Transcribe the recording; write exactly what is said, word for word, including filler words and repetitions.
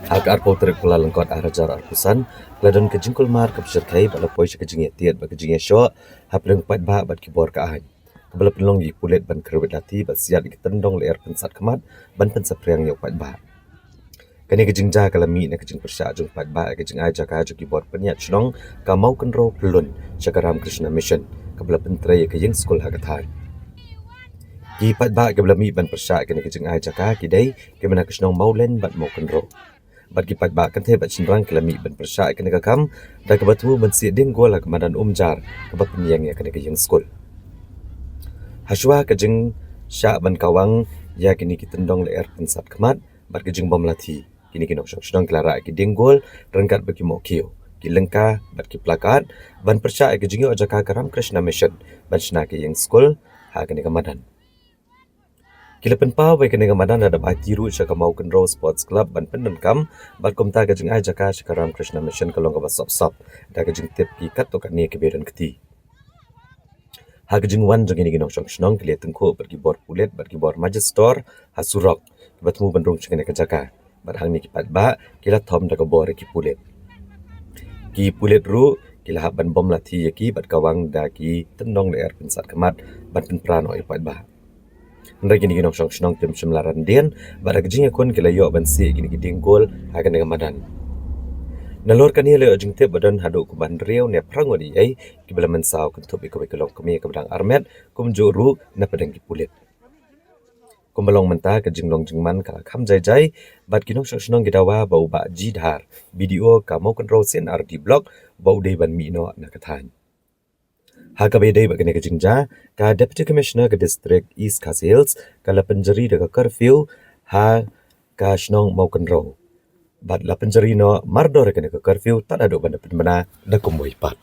Ha ka arphew tarik Kyllalyngkot arhajar arphew san, ka la don ka jingkulmar kaba shyrkhei bad la poi sha ka jingïatied bad ka jingïashoh hapdeng paidbah bad ki bor ka aiñ, kaba la pynlong ïa ki pulit ban kyrwit lathi bad siat ïa ki tyndong lyer pynsat khmat ban pynsaphriang ïa u paidbah. Kane ka jingjia ka la mih na ka jingpyrshah jong u paidbah ïa ka jingai jaka jong ki bor pynïaid shnong ka Mawkynrew Pyllun sha ka Ramakrishna Mission, kaba la pyntrei ïa ka ïing skul ha ka thaiñ. Ki paidbah kiba la mih ban pyrshah ïa kane ka jingai jaka ki dei kiba na ka shnong Mawleiñ bad Mawkynrew. Bad ki paidbah kynthei bad shynrang ki la mih ban pyrshah ïa kane ka kam da kaba thmu ban siat dieng gol ha ka madan Umjar kaba pynïeng ïa kane ka ïing skul. Hashwa ka jingshah ban kawang ïa kine ki tyndong lyer pynsat khmat bad ka jingbom lathi, kine ki nongshong shnong ki la rah ïa ki dieng gol ryngkat bad ki mohkhiew, ki lyngka bad ki plakat ban pyrshah ïa ka jingïoh jaka ka Ramakrishna Mission ban shna ka ïing skul ha kane ka madan. Ki la pynpaw ba ïa kane ka madan la dap aiti ruh sha ka Mawkynrew Sports Club ban pyndonkam, bad kumta ka jingai jaka sha ka Ramakrishna Mission ka long kaba sop sop da ka jingtip ki katto katne kiba ïadon kti. Ha ka jingwan jong kine ki nongshong shnong ki la ïatyngkhuh bad ki bor pulit bad ki bor magistor ha surok kiba thmu ban rung sha kane ka jaka. Bad hangne ki paidbah ki la thom da ka bor ïa ki pulit. Ki pulit ruh ki la hap ban bom lathi ïa ki bad kawang da ki tyndong lyer pynsat khmat ban pynpra noh ïa u paidbah. Hynrei kine ki nongshong shnong kim shym la ran dien bad ha ka jingïakhun ki la ïoh ban siat ïa kine ki dieng gol ha kane ka madan. Nalor kane la ïoh jingtip ba don haduh kumba hynriew ne phra ngut eiei kiba la mynsaw kynthup ïa kawei ka longkmie kaba dang armet kumjuh ruh na pdeng ki pulit. Kumba long mynta ka jinglong jingman ka la kham jai jai bad ki nongshong shnong ki dawa ba u Bah G Dhar, B D O ka Mawkynrew C&RD Block, ba u dei ban mih noh na ka thaiñ. Ha kaba ïadei bad kane ka jingjia, ka Deputy Commissioner ka District East Khasi Hills ka la pynjari da ka curfew ha ka shnong Mawkynrew. Bad la pynjari noh mardor ïa kane ka curfew tad haduh ban da pynbna da kumwei pat.